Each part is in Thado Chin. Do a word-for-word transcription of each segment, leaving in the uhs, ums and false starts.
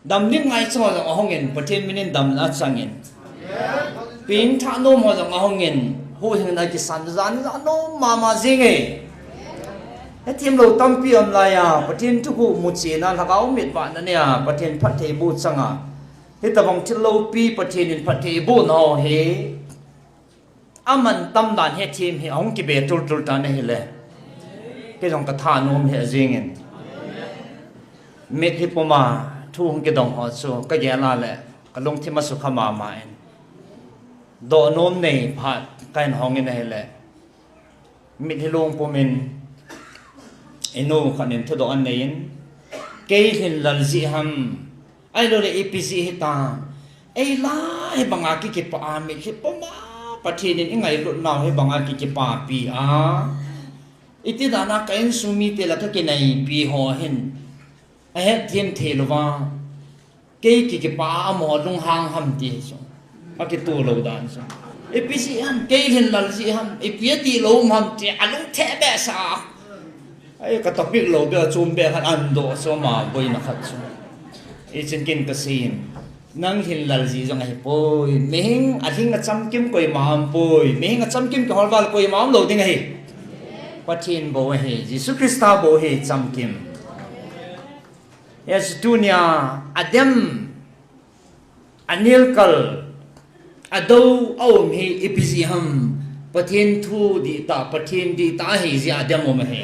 Damding ngaicha ho jong ahungin, Pathen minin damna achangin. Pengtha nom ho jong ahungin, huhhingna kisan jan jan nom mama jinge. Hethem lou tampi um laiya, Pathen thu khu muchena, lhagao mit vahna neiya, Pathen phattheiboh changa. Hitobang thil loupi Pathen in phattheibohna ho hi. Aman tamdan hethem hi ahung kibe tultul tan ahile. Kei jong kathanom hi ajingin. Mitlhi puma thu hung kidong ho chu kagel a le kalungthim asukha mama in. Dohnom nei phat kahin hongin ahile. Mitlhi long pumin inu khat in thudoh anei in. Kei lhinlel jeh ham. Ahilouleh ipi jeh hitam. Eila hibanga kikipah a mitlhi puma Pathen in ingailut nau hibanga kikipapi a. Iti dana ka insung mite la kakinaipi ho hin. Ahethem thei louva. Kei kikipah a amaho lunghang ham ti chu. Akitoh lou dan chu. Ipi jeh ham, kei lhinlel jeh ham, ipi ati lou ham ti alungthim behseh a. Ai, ka topic lou beh a chom beh khat ahin doh chu ama boina khat chu. Hichun ken kasei in. Nang lhinlel jeh jong ahipoi. Mihem alhing achamkim koima umpoi. Mihem achamkim kiholval koima umlou ding ahi. Pathen bou ahi. Jesu Christa bou ahi chamkim. Hiche tunia adem, anelkal, adou, aum hi ipi jeh ham, Pathen thu dihtah, Pathen dihtah ahi jeh a adem um ahi.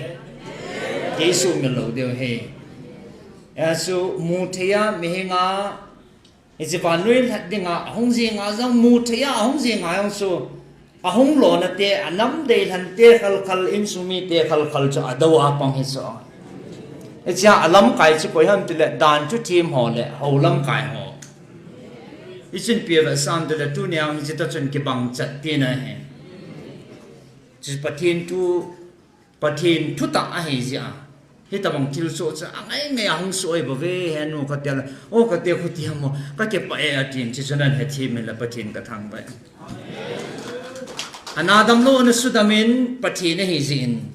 Kei sumil lou diu ahi. Hiche mutheiya mihenga, hiche vannoi lhat dinga ahung jinga jong mutheiya ahung jinga jong chu. Ahung lona te, anam deilhen te khalkhal, insung mite khalkhal chu adou a pang hi chu. Hichea alamkai chu koi ham tile, dan thuthem ho le hou lamkai ho. Hichun ipi vetsah ham tile, tunia hiche toh chun kibang chat tina ahi. Chu Pathen thu Pathen thutah ahi jeh a. Hitobang thilsoh chu angai ngai a hung soh ahi bouve, henu kati a le, o kati a khuti ham o, kakipah e atin, chuche chu nahethem in le Pathen kathangvah e. Ana damlou, ana sudam in Pathen ahi jeh in.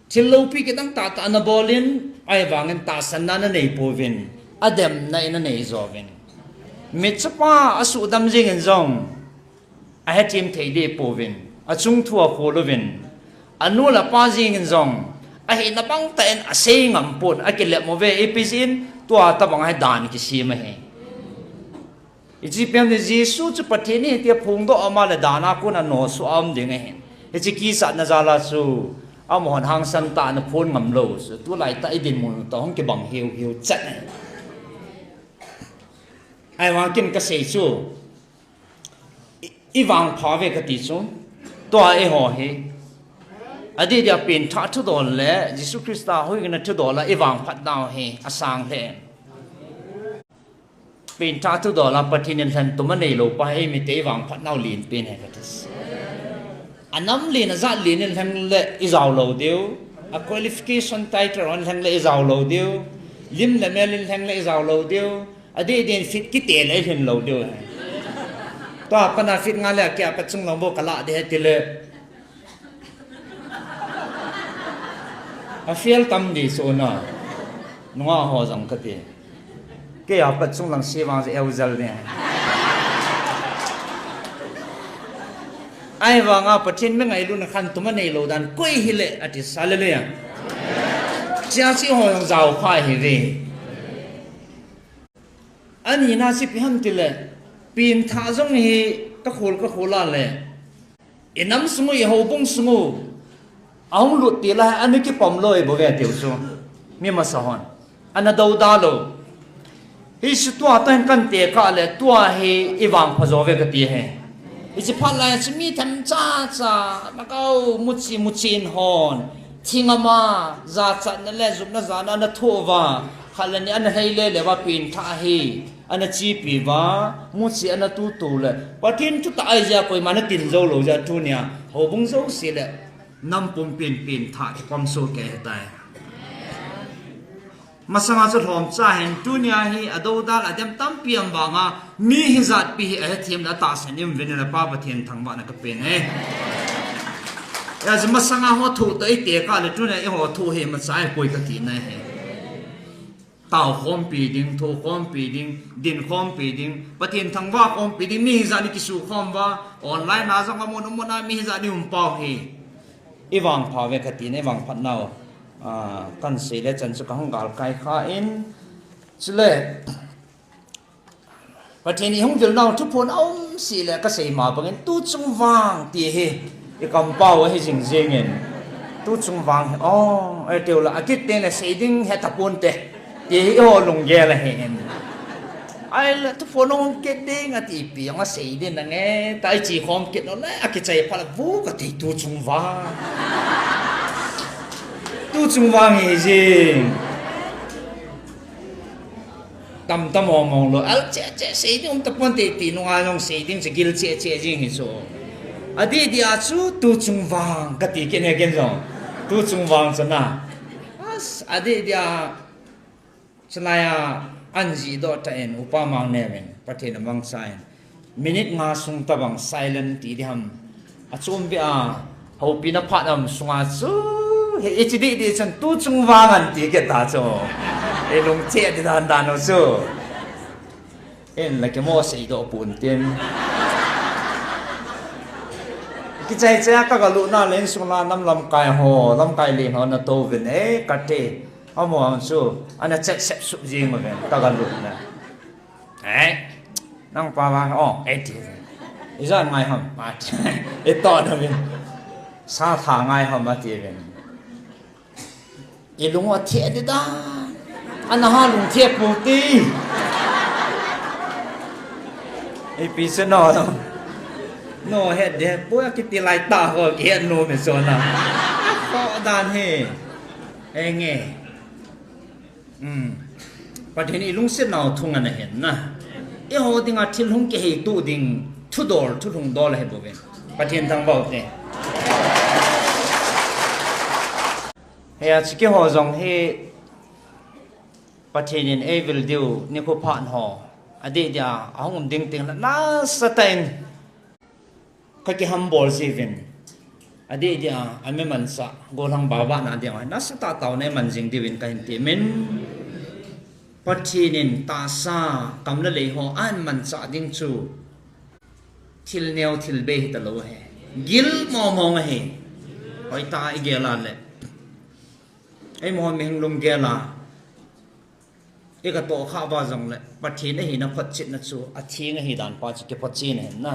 Thil loupi kidang tahtah ana bol in, ahivangin tahsanna ana neipouvin, ademna in ana neijouvin. Mitchapa asuhdam jengin jong, ahethem thei deh pouvin, achung thu akhol uvin, anu le apa jengin jong, ahina bangtah in asei ngam pon, akilep uve, ipi jeh in, tua tobang hi dan kisem ahi. Hiche pen hi Jesu chu Pathen ahi tia phongdoh a um le dan a kon a nosuh a um ding ahi. Hiche kichatna jal a chu, amahon hangsan tah a ana phon ngam lou chu, tulai tah idinmun toh hung kibang hiu hiu chat ahi. Ahivang ken kasei chu, I, ivangpha uve kati chu. Tua eiho hi. Adeh dia pengthah thudol le Jesu Christa huhhingna thudol a ivangphat nau hi asang lheh. Pengthah thudol a Pathen in lhentum anei lou pa hi eimite ivangphat nau lenpen ahi kati. Anam len ajat len in lheng le ijao lou diu. A qualification title hon lheng le ijao lou diu. Lim le mel in lheng le ijao lou diu. Adeh din feet kiti le hin lou diu ahi. Tua pana feet nga le akeh a pat chunglang bou kalah ding ahi tile. A fail tam ding chu na. Nunga ho jong kati. Kei a pat chunglang se vang chu eu jel ding ahi. Ahivanga Pathen mi ngailutna khantum anei lou dan koi hile ati, hallelujah. Chia chi ho jong jao kha hive. Anina chu ipi ham tile, pengthah jong hi kakhol kakhol a le, inam sung u, ihoubung sung u, ahung lut til a hi ana kipom lou bouve tiu chu. Mi masa hon. Ana douda lou. Hichu tua toh hin kan tekah le, tua hi ivangpha jo uve kati ahi. Hiche phat lai chu mi themcha cha, lhagao muchi muchen hon, thingam a, jachatna le jupna jana ana thoh uva, khat le ni ana lhai le le uva pengthah hi ana chepi uva, muchi ana tutu le, Pathen thutah ahi jeh a koima ana tin jou lou jeh a tunia, houbung jouse le, nam pumpin pengthah kipom soh kei ahitai. Masanga chu lhomcha hen, tunia hi adoudal adem tampi um vanga, mi hijatpi hi ahethem le atahsan in uvin, Pa Pathen thangvahna kapen e. Hijeh a masanga ho thoh toh itekah le tunia eiho thoh hi imacha ahipoi kati na ahi. Tao khompi ding, thu khompi ding, din khompi ding, Pathen thangvah khompi ding, mi hijat ni kisu khom uva, online a jong amun amun a mi hijat ni um pau hi. I vangpha uve kati na, i vangphat nau, ah, kan sei le chan chu ka hung galkai kha in, chule, Pathen in i hung vil nau thuphon a um sih le ka sei ma bangin tu chung vang ti hi i kampau ahi jing jing in. Tu chung vang hi, oh, ei teu la, akit teng le sei ding he tapon te. Ti hi i ho lunggel ahi in. Ai la thuphon hung kit ding ati pi, anga sei ding na nge, ta i chi khom kit no le, akichai pha la vu ka ti tu chung vang. Tu chung vang hi jing. Tam tam mong mong lou. Al che che sei ding um tapon te ti nunga jong sei ding che gil che che jing hi chu. Adih dih a chu tu chung vang kati ken he ken jong. Tu chung vang chu na. As, adih dih a chulai a an jih doh ta in upa mang ne men Pathen a mangcha in. Minute nga sung tabang silent ti ding ham. Achom ve a, houpi na phat am sunga chu, he, i chi dih dih chun tu chung vang an ti kit ta chu. I lungthim dih dan dan u chu. En la kimo sei doh pon tin. Kichai chai a ka galut na le insung la nam lamkai ho, lamkai leng ho na tou vin, eh, ka te. Amo ang chu, ana chet sep sup jing ma ven, ka galut na. Eh, nang pa vang, oh, eh, ti. Ijat ngai ham, ma ti. Ito na vin. Sa tha ngai ham, ma ti vin. I lung a thia di da. Ana ha lung thia pu ti. Ipi se no, no. No, he de, pu a kiti lai ta ho, ki he no me so na. Ko dan he. Enge. Um. Pathen i lungset nau thung ana hen na. Eiho dinga thil hung kihei tu ding thudol, thulhung dol ahi bou ve. Pathen thangvah u te. Hei a chiki ho jong hi Pathen in ei vil diu nikho phat ho. Adih dih a, ahung um ding teng la nasatah in. Ka kihambol jiuvin. Adih dih a, a mi mansa, gollhang baba na dih a, nasatah tao nei man jing diuvin ka hin ti min. Pathen in tahsa, kam le lei ho, an mansa ding chu. Thil neo, thil bei hita lou he. Gil mong mong ahi. Hoi ta i gel a le. Ei mo mihing lunggel a. I ka toh kha ba jong le, Pathen ahina photchetna chu, atheng ahi dan pa chu kiphotchet ahin na.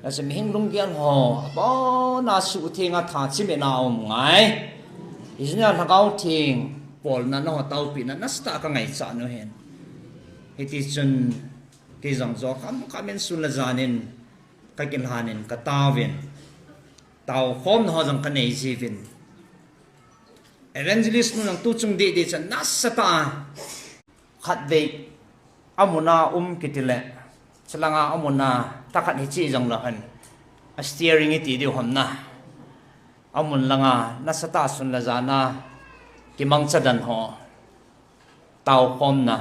Ahin mihing lunggel ho, abon a suhtheng a tha chimit na um ngai. Ijeh inem lhagao theng, polna na ho taopina, nasatah a ka ngaichat u ahin. Hiti chun, kei jong jo kham kham in sun le jan in, ka kilhan in, ka taovin. Taokhomna ho jong ka nei jiuvin. Evangelist nu jong tu chung dih dih chan nasatah a. Khatvei, amun a um kiti le. Chulanga amun a, thakhat hichi jong la han. A steering i ti diu ham na. Amun langa, nasatah a sun le jan a. Kimangcha dan ho. Taokhomna.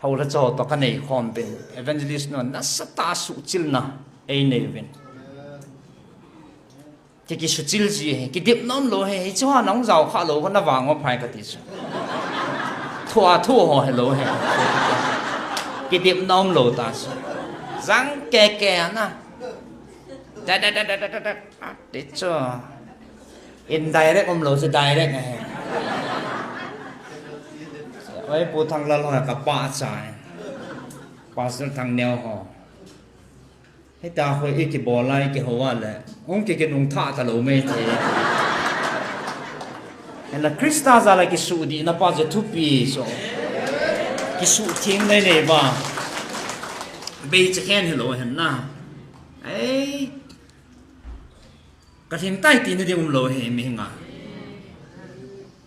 Houlhacha ho toh ka neikhom uvin. Evangelist nu nasatah a suhchilna. Ei nei uvin. Ki kisuhchil ji hi. Kidipna umlou hi. Hichu ha nang jao kha lou ka na vang o phai ka ti chu. Thu a thu ho helou hi. Kidipna umlou ta chu. Jang ke ke ana. Da da da da da da da. Ti chu. Indirect umlou chu direct ahi. Oi, Pu Thanglal ho ka pachat. Pastor Thangneo ho. Hita ho i kibol a i kihou a le. Hung ki kinung tha talou mai ti. Hinla Christa jal a kisuhdihna pa chu thupi chu. Kisuhtheng nei nei ba. Bei che khen hilou hen na. Ei. Ka theng tai tina ding umlou hi mihing a.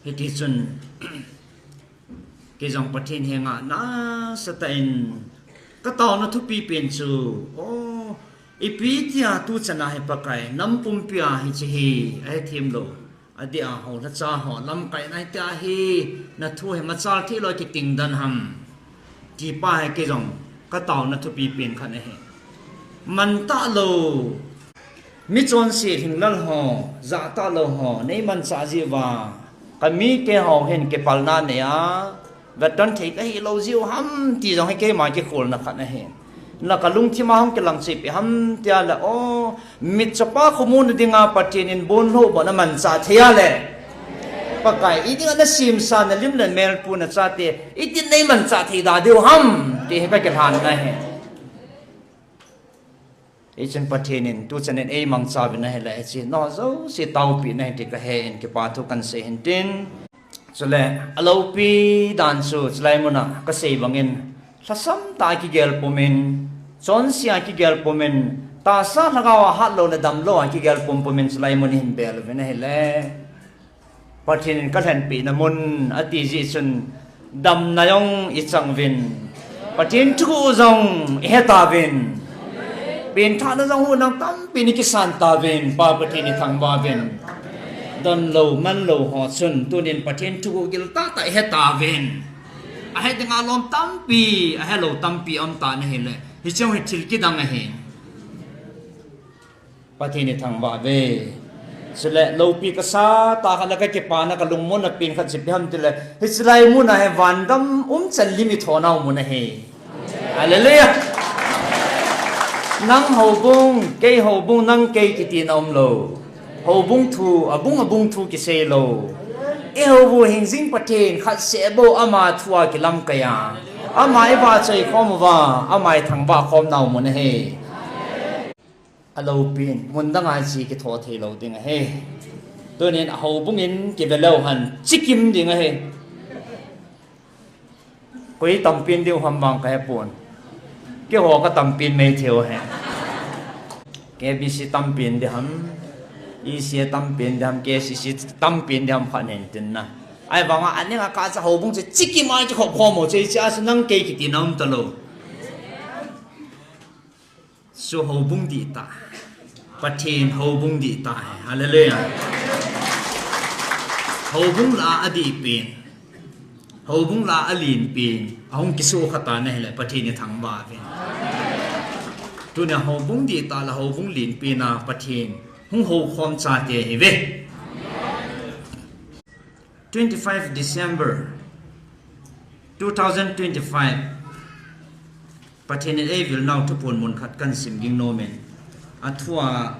Hiti chun, kei jong Pathen henga nasatah in ka taona thupi pen chu, o, ipi tia tu chana hi Pakai, nam pumpi a hiche hi, ahe themlou, adeh a houlhacha ho, lamkai nai tia hi, na thu hi machal thei lou kiting dan ham. Ti pa hi kei jong, ka taona thupi pen khat ahi. Man talou, mi chonse lhinglel ho, jah talou ho, nei manchah jeh uva, ka mi keiho hin kipalna nei a, Vetan thei kahi lou jiu ham ti jong hi keima kikholna khat ahi. Na kalungthim a hung kilang chepi ham tia le, o, mitchapa khomuna dinga Pathen in bonlhoh bou na manchah thei a le, Pakai, i dinga na simsa na lim le mel pu na chate, i din nei manchah thei da diu ham ti hi ka kilhan na hi. Hichun Pathen in tuchan in ei mangcha uvin ahile, hiche nao jouse taopi na hi ti kahe in kipa thu kan sei hin tin. Chule, alopi dan chu, chulai muna, kasei bangin, lhasam tah a kigel pum in, chonse a kigel pum in, tahsa lhagao a hatlou le damlou a kigel pum pum in, chulai mun hin bel uvin ahile. Pathen in kalhenpeh na mun ati jeh chun, damna jong i chang uvin. Pathen thu jong i he tauvin. Pengthahna jong hu nang tampi ni kisan tauvin, Pa Pathen i thangvah uvin. Donlou, manlou ho chun, tunin Pathen thu gil tahtah i he tauvin. Ahe dinga lom tampi, ahelou tampi aum tan ahile. Hiche hi thil kidang ahi. Pathen i thangvah uve. Chule, loupi kasa tah khat le kakipana kalungmonna pen khat chu ipi ham tile, hiche lai muna hi vangam umchan lim i thonau mun ahi. Hallelujah. Nang houbung, kei houbung, nang kei kiti na umlou. Houbung thu, abung abung thu kisei lou. I houbu hingjing Pathen khat seh bou ama thu a kilamkai a. Ama i vahchoi khom uva, ama i thangvah khom nau mun ahi. Alopi in, mun dang a hiche kitho thei lou ding ahi. Tunin ahoubung in kive leu hen, chikim ding ahi. Koi tampi in diu ham vang kahe pon. Keiho ka tampi in mai thei u ahi. K B C tampi in di ham, E C A tampi in di ham, K C C tampi in di ham khat hin tin na. Ahivanga aning a kacha houbung chu chikim a kikhop khom u chu, hiche a chu nang kei kiti na um talou. Chu houbung dihtah. Pathen houbung dihtah ahi. Hallelujah. Houbung lah a adih pen. Houbung lah a alen pen. Ahung kisukha tan ahile Pathen i thangvah uvin. Tunia houbung dihtah le houbung alen pen a Pathen hung houkhom chate ihiuve. Twenty-five December two thousand twenty-five. Pathen in eivil nau thuphon mun khat kahin sim ging nom in. Athua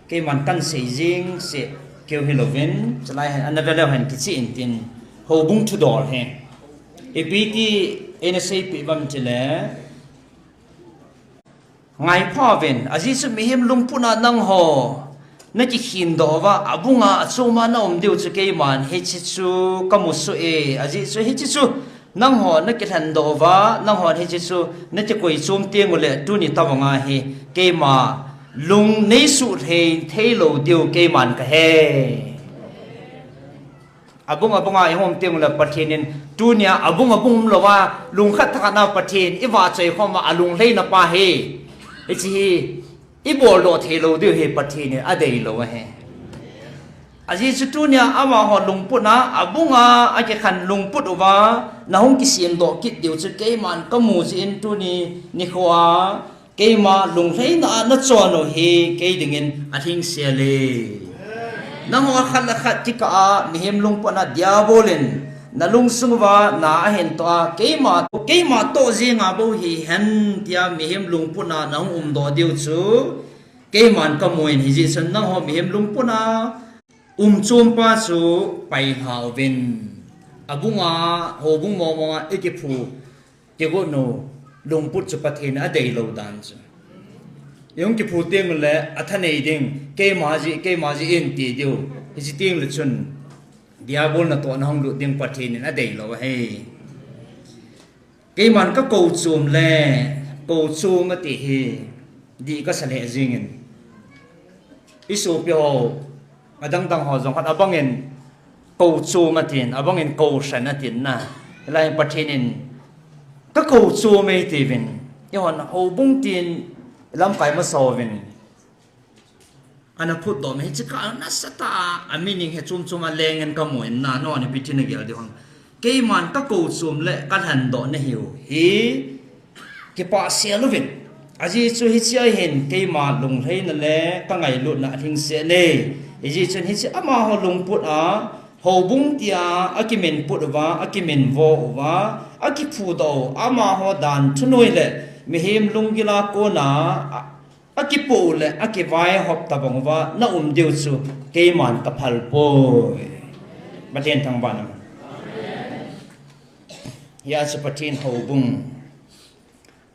keiman kahin sei jing seh keu hilouvin, chulai hin ana ve leu hen kicheh in tin, houbung thudol hi. Ipi ti eina seipeh uvam tile, Ngaipha uvin, ajeh chu mihem lungput a nangho nakikhin doh uva, abunga achoma naum diu chu keiman hiche chu kamu soh e, ajeh chu hiche chu nangho nakilhen doh uva, nanghon hiche chu nakikoi chom teng uleh tuni tobanga hi keima lung neisuh thei, thei lou diu keiman kahe. Abung abunga ihung um teng uleh Pathen in tunia abung abung umlouva, lungkhat thakhat na Pathen ivahchoi khom uva alunglheina pa hi. Hiche hi ibol doh thei lou diu hi Pathen in adei lou ahi. Ajeh chu tunia amaho lungput na, abunga akikhen lungput uva, nahung kisem doh kit diu chu keiman kamu jeh in tuni nikho a, keima lunglheina a nachon u hi kei dingin alhingsel e. Nangho khat le khat kikah a mihem lungput na diabol in nalungsung uva na ahin toh a, keima, keima toh jenga bou hihen tia mihem lungput na nahung umdoh diu chu keiman kamu in, hijeh chun nangho mihem lungput na umchom pa chu pailha uvin. Abunga, houbung mong mong a ikiphu kigot u lungput chu Pathen in adeilou dan chu. Ihung kiphu teng uleh athanei ding, keima jeh, keima jeh in ti diu. Hiche teng le chun diabol natoh na hung lut ding Pathen in adeilou ahi. Keiman kakou chom le, kou chom ati hi, dih kasa lheh jengin. Isopi ho, adang dang ho jong khat abangin kou chom atin, abangin kou hran atin na. Hilai Pathen in kakou chom e atiuvin. Eihon houbung tin lamkai masa uvin ana phutdoh mi hiche kah nasatah a, a meaning hi chom chom a lengin kamu in na, nangho ipi tin nagel diu ham. Keiman kakou chom le kalhendoh nahiu hi kipah sel uvin. Ajeh chu hiche a hin keima lunglheina le kangailutna alhingsel e. Hijeh chun hiche amaho lungput a Houbung tia akiminput uva, akiminvo uva, akiphudoh u, amaho dan thunoi le mihem lunggila kona a, akipoh u le akivaihop tabang uva na um diu chu keiman kaphal poi. Pathen thangvah in um. Hia chu Pathen houbung.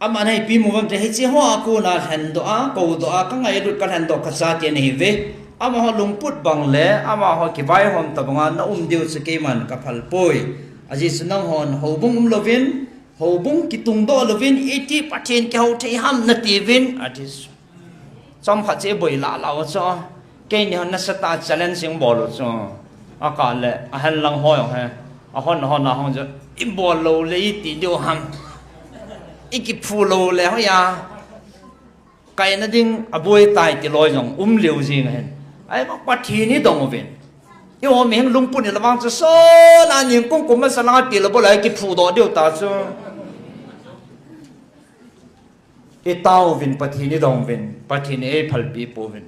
Aman ipi mu vem tia, hiche hoa kona lhendoh a, koudoh a, kangailut kalhendoh kachate nahiuve. Amaho lungput bang le amaho kivaihom tabanga na um diu chu keiman kaphal poi. Ajeh chu nanghon houbung um louvin, houbung kitungdoh louvin, iti Pathen kihou thei ham natiuvin, ati chu. Chomkhat chu iboi lah lah u chu. Keini hon nasatah a challenge ibol u chu. Akah le, ahenlang ho jong hi. Ahon, ahon, ahon chu. Ibol lou le iti diu ham. Ikiphu lou le hoiya. Kaina ding aboi tai ti loi jong um lheh jing ahin. Ahivang Pathen idong uvin. Eiho mihem lungput in la vang chu sona ningkung kum masa langa ti lou bou le kiphudoh diu ta chu. Itaovin, Pathen idongvin, Pathen in eiphalpi pouvin.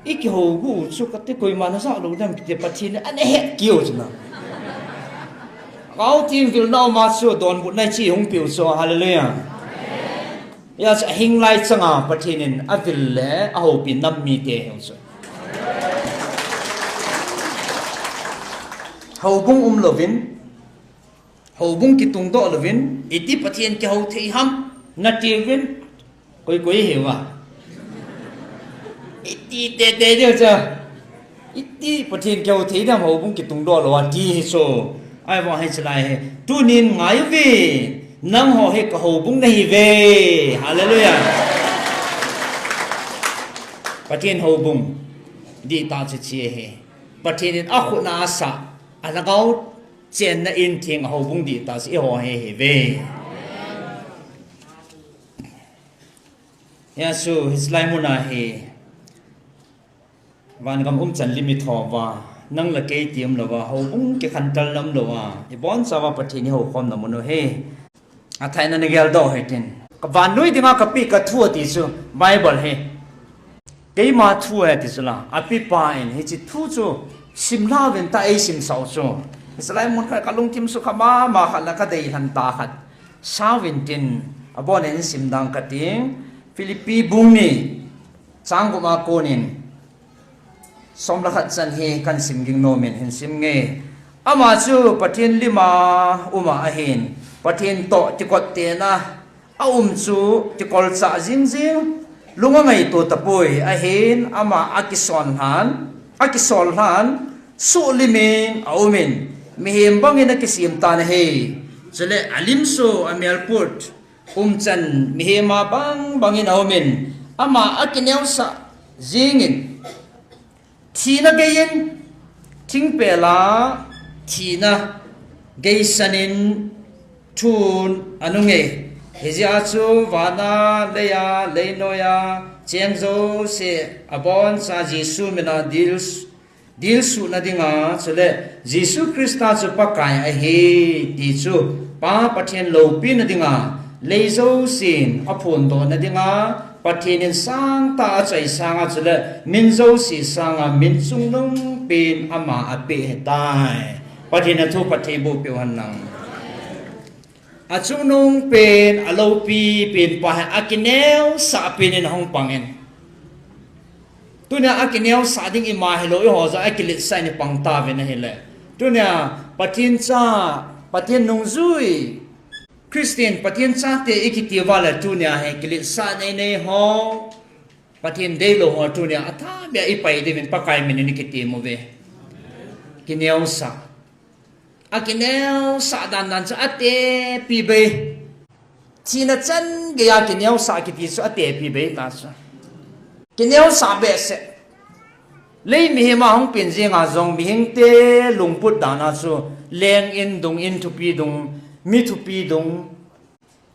Ikihou gu chu kati, koiman ajah lou dem kiti, Pathen in ana het kit u chu na. Kau tin vil na uma chu donbutna ichi hung piu chu, hallelujah. Hia chu ahinglai changa Pathen in avil le ahoupi nam mite hiu chu. Houbung um louvin, houbung kitungdoh louvin, iti Pathen kihou thei ham natiuvin, koi koi hiuva. Iti tete diu chu. Iti Pathen kihou thei dem houbung kitungdoh lou a ti hi chu. Ahivang hiche lai hi. Tunin ngaiyuvin. Nangho hi kahoubung nahiuve. Hallelujah. Pathen houbung. Dihtah chu hiche hi. Pathen in akhut a asah. Alhagao chenna in theng a houbung dihtah chu eiho hi ahiuve. Hia chu hiche lai muna hi. Vangam umchan lim itho uva. Nang le kei ti umlouva. Houbung kikhantelna umlouva. Ibonchauva Pathen ihoukhomna mun u hi. Athahatna in geldoh u hitin. Ka vannoi dinga kapeh kathu ati chu Bible hi. Keima thu ahi ati chu la, apepa in hiche thu chu simlhah uvin tia eisimsah u chu. Hiche lai mun khat kalungthim sukha mama khat le kadeilhen tah khat. Sauvin tin, abon in simdang kating, Philippi bung ni, chang gup a konin, som le khat chan hi kahin sim ging nomin hin sim inge. Ama chu Pathen lima uma ahin, Pathen toh kikot tena, aum chu kikolchah jingjing, lung angaito tapoi, ahin ama akisol lhan, akisol lhan, suhlimin aumin, mihem bangin akisem tan ahi. Chule alim chu amelput umchan mihem a bang bangin aumin, ama akineosah jingin, thina geiyin, thingpel a thina geisanin thun anunge. Hijeh a chu vana, leiya, leinoiya cheng jouse aboncha Jesu mina dil, dilsuhna dinga, chule Jesu Christa chu Pakai ahi ti chu Pa Pathen loupina dinga, lei jousen aphondohna dinga, Pathen in sangtah a achaisanga chule min jouse sanga min chungnungpen ama apeh ahitai. Pathen in athu phatthei boh peh u hen lang. Achungnungpen, aloupipen pa hi akineosah pen in ahung pangin. Tunia akineosah ding ima hilou, eiho jong akiletsah in ipang tauvin ahile. Tunia Pathen cha, Pathen nungjui, Christian Pathen chate ikiti uva le tunia hi kiletsah nei nei ho, Pathen deilou ho tunia athahbeh a ipai diuvin Pakai minin ikitem uve. Kineosah. Akineosah dan dan chu atepi bei. Thina chan geiya kineosah kiti chu atepi bei ta chu. Kineosah behseh. Lei mihem a hung pen jenga jong mihingte lungput dan a chu leng in dung, in thupi dung, mi thupi dung,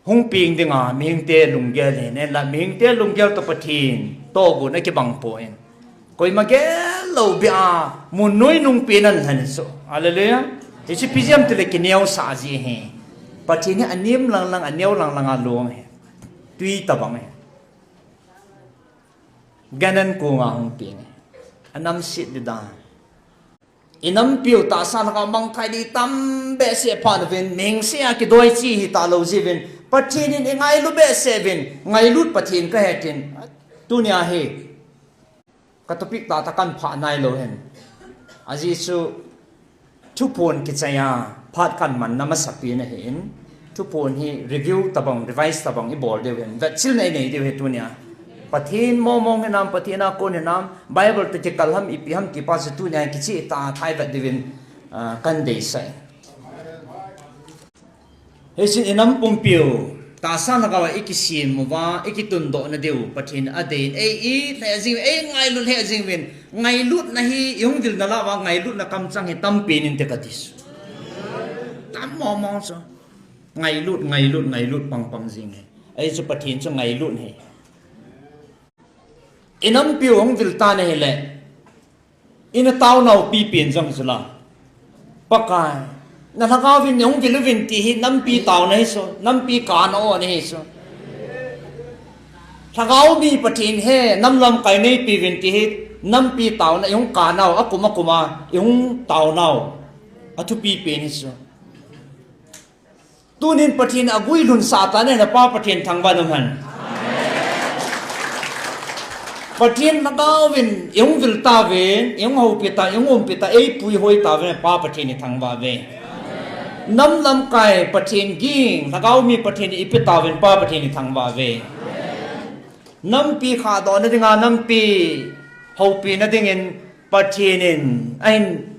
hung peng dinga mihingte lunggel ahin, ahinla mihingte lunggel toh Pathen tohgon akibang poi. Koima gel lou beh a mun noi nung pen ahin lhon chu. Hallelujah. Hichu ipi jeh ham itile kineosah jeh ahi. Pathen hi anem lang lang, aneo lang lang a long ahi. Twi tabang ahi. Gan an kong a hung peng ahi. Anamset di dan. Inampiu tahsa lhagao mangthai ding tam behseh phat uvin, mihing sea kidoi chi hita lou jiuvin, Pathen in ingailu behseh uvin, ngailut Pathen kahe tin. Tunia hi ka topic tahtah kan phah nailou hen. Ajeh chu thuphon kichai a phat kan manna masapen ahin, thuphon hi review tabang, revise tabang ibol diu hin, vetchilna inei diu hi tunia. Pathen mong mong hinam, Pathen a kon hinam, Bible toh kikal ham, ipi ham ti pa chu tunia kicheh tah a thai vet diuvin, ah, kan deisah e. Hichun inam pumpiu tahsa lhagao a ikisem uva, ikitundoh nadiu Pathen adei in, ei it lheh jing, ei ngailut lheh jing uvin, ngailutna hi ihung vilna lah uva, ngailutna kamchang hi tampen inte kati chu. Tam mong mong chu. Ngailut, ngailut, ngailut pang pang jing hi. Ajeh chu Pathen chu ngailut ahi. Inampiu hung vil tan ahile, ina taonau pipen jong chu la. Pakai, na lhagao vin hung vil uvin ti hi nampi taona hi chu, nampi kana o ahi chu. Lhagao mi Pathen he, nam lamkai neipe uvin ti hi nampi taona, ihung kanau, akum akum a ihung taonau athupi pen hi chu. Tunin Pathen aguilhun sah tan, na Pa Pathen thangvah in um hen. Pathen lhagao vin ihung vil tauvin, ihung houpi ta, ihung umpi ta, eipuihoi tauvin, Pa Pathen ithangvah uve. Nam lamkai Pathen ging, lhagao mi Pathen ipe tauvin, Pa Pathen ithangvah uve. Nampi khahdohna dinga, nampi houpina dingin Pathen in ahin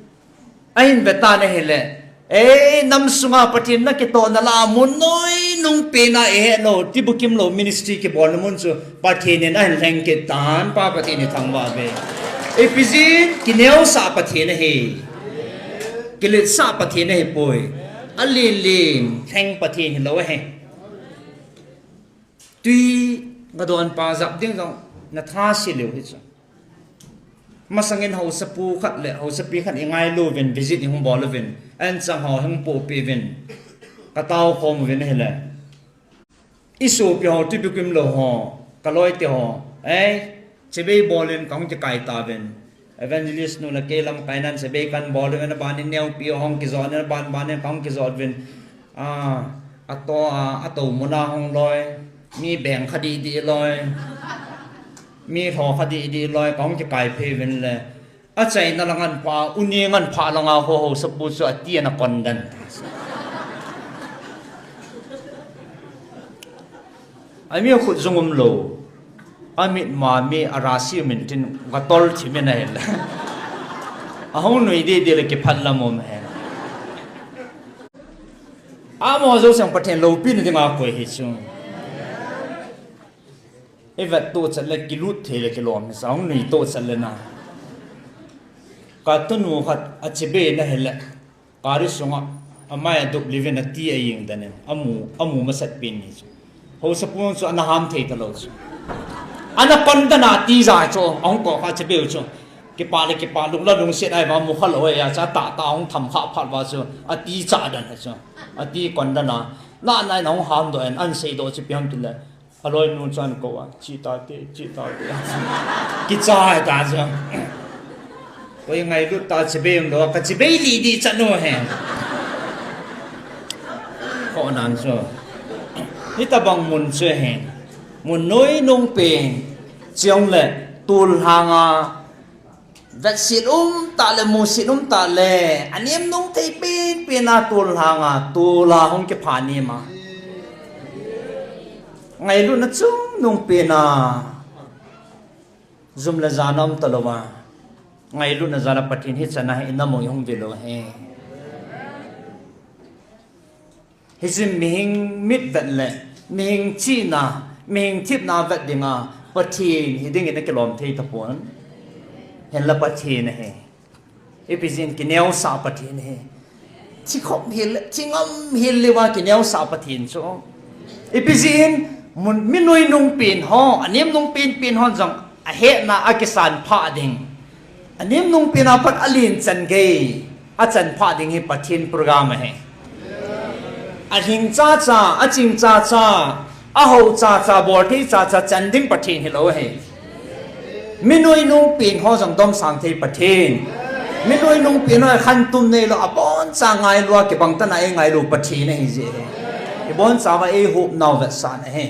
ahin ve tan ahile, ei, nam sunga Pathen nakitohna lah a mun nuinung pen a ihet lou, tibukim lou ministry kibolna mun chu Pathen in ahin lheng kit tan, Pa Pathen ithangvah uve. Ipi jeh in, kineosah Pathen ahi. Kiletsah Pathen ahipoi. Alen len lheng Pathen hilou ahi. Tui ngadon pa jap ding jong na tha se leu hi chu. Masangin haosapu khat le haosapi khat ingailu uvin, visit ihung bol uvin, anchang ho hung pohpeh uvin, ka tao khom uvin ahile, isopi ho, tibukim lou ho, ka loite ho, ei, chibai bol in kahung kikai tauvin. Evangelist nu le kei lamkai nan chibai kan bol uvin, aban in neopi ho hung kijot in, aban ban in kahung kijot uvin. Ah, ato, ah, ato muna hung loi. Mi beng kha didi loi. Mi lho kha didi loi, kahung kikai phei uvin le. Achaina lang an pha, uni ngan pha langa ho haosapu chu ati ana kon den. Ami khut jung umlou. Amit ma mi arasi min tin gatol thi min ahile. Ahung nui didi le kiphat lam um hen. Amo jouse Pathen loupina dinga koi hi chu. Ivet to chat le kilut thei le kilom hi sa, ahung nui to chat le na. Ka tunu khat achibai na hile. Kari sunga amai adup livin ati ajing danin. Amu, amu masat pin ni chu. Haosapu chu ana ham thei talou chu. Ana kon dana ati ja chu. Ahung ko kha chibai u chu. Kipa le kipa lung la lungset ai va mu kha lou ya cha ta ta hung tham kha phat va chu. Ati cha dan chu. Ati kon dana. Na nai na hung ham doh en an sei doh chu piam tu le. Aloi nu chan ko a, chi ta te, chi ta te. Kichai ta chu. Koi ngailut ta chibai um lou, ka chibai li di chan u hen. Ko nan chu. Hitabang mun chu hen. Mun nuinung pen. Chiong le, tul hanga. Vetsit um tah le, musit um tah le, anem nung thei pen pen a tul hanga, tul a hung kipha nem a. Ngailutna chungnung pen a. Jum le jana um talou a. Ngailutna jal a Pathen hi chan a hi inam u ihung ve lou hen. Hichun mihing mit vet le, mihing chihna, mihing thipna vet dinga, Pathen hi dingin akilom thei tapon. Hinla Pathen ahi. Ipi jeh in kineosah Pathen ahi. Thikhop hel, thingam hel leuva kineosah Pathen chu. Ipi jeh in mun, mi nuinung pen ho, anem nung pen pen hon jong ahetna akisan phah ding. Anem nung pen a pat alen chan gei, achan phah ding hi Pathen program ahi. Ahing cha cha, aching cha cha, aho cha cha, bol thei cha cha, chan ding Pathen hilou ahi. Mi nuinung pen ho jong domsang thei Pathen. Minoi nungpen ho khantum neilou, aboncha ngailua kibang tana eingailu Pathen ahi jeh hi. Ibonchauva eihop nau vetsahna ahi.